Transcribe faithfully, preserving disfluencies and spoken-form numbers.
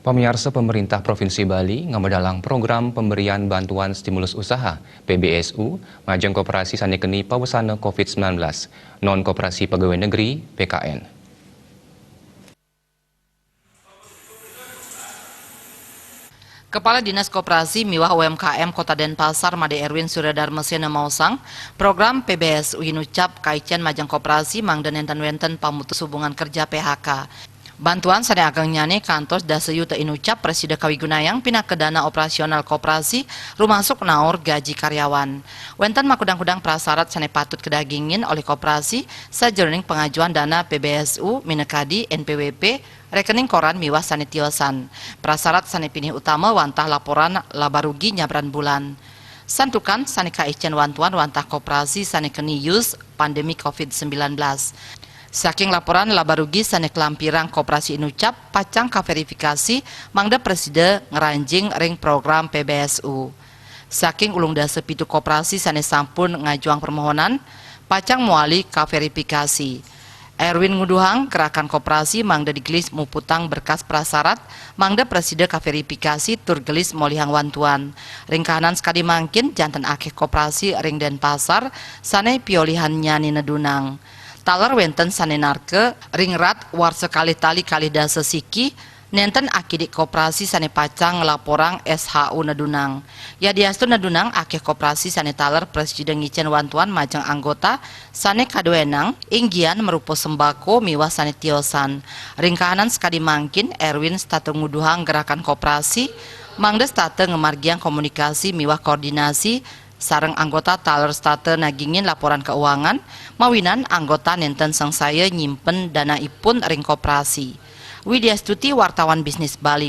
Pamiarsa, pemerintah Provinsi Bali ngamedalang program pemberian bantuan stimulus usaha, P B S U, majeng koperasi sane keni pawesana covid sembilan belas, non koperasi pegawai negeri, P K N. Kepala Dinas Koperasi miwah U M K M Kota Denpasar, Made Erwin Surya Dharmasena maosang, program P B S U inucap kaicen majeng koperasi mangda nenten wenten pamutus hubungan kerja, P H K. Bantuan sane agengnyane kantos dasa yuta inucap prasida kawigunayang pinaka dana operasional koperasi, rumasuk naur gaji karyawan. Wenten makudang-kudang prasarat sane patut kadagingin olih koperasi sajeroning pangajuan dana P B S U minakadi N P W P, rekening koran miwah sane tiosan. Prasarat sane pinih utama wantah laporan laba rugi nyabran bulan. Santukan sane kaicen wantuan wantah koperasi sane keni yus pandemi covid sembilan belas. Saking laporan laba rugi sane kalampirang, koperasi inucap pacang kaverifikasi mangda prasida ngranjing ring program P B S U. Saking ulung dasa pitu koperasi sane sampun ngajuang permohonan, pacang mawali kaverifikasi. Erwin nguduhang gerakan koperasi mangda digelis muputang berkas prasarat mangda prasida kaverifikasi tur gelis molihang wantuan. Ring kahanan sakadi mangkin janten akeh koperasi ring Denpasar sane piolihannyane nedunang. Taler wenten sane narka ring rat warsa kalih tali kalih dasa siki, nenten akidik koperasi sane pacang nglaporang S H U nedunang. Yadiastu nedunang akeh koperasi sane taler prasida ngicen wantuan majeng anggota sane kaduenang, inggian marupa sembako miwah sane tiosan. Ring kahanan sakadi mangkin, Erwin setata nguduhang gerakan koperasi mangda setata ngamargiang komunikasi miwah koordinasi sareng anggota taler setata nagingin laporan keuangan, mawinan anggota nenten sangsaya nyimpen danaipun ring koperasi. Widya Stuti, wartawan Bisnis Bali.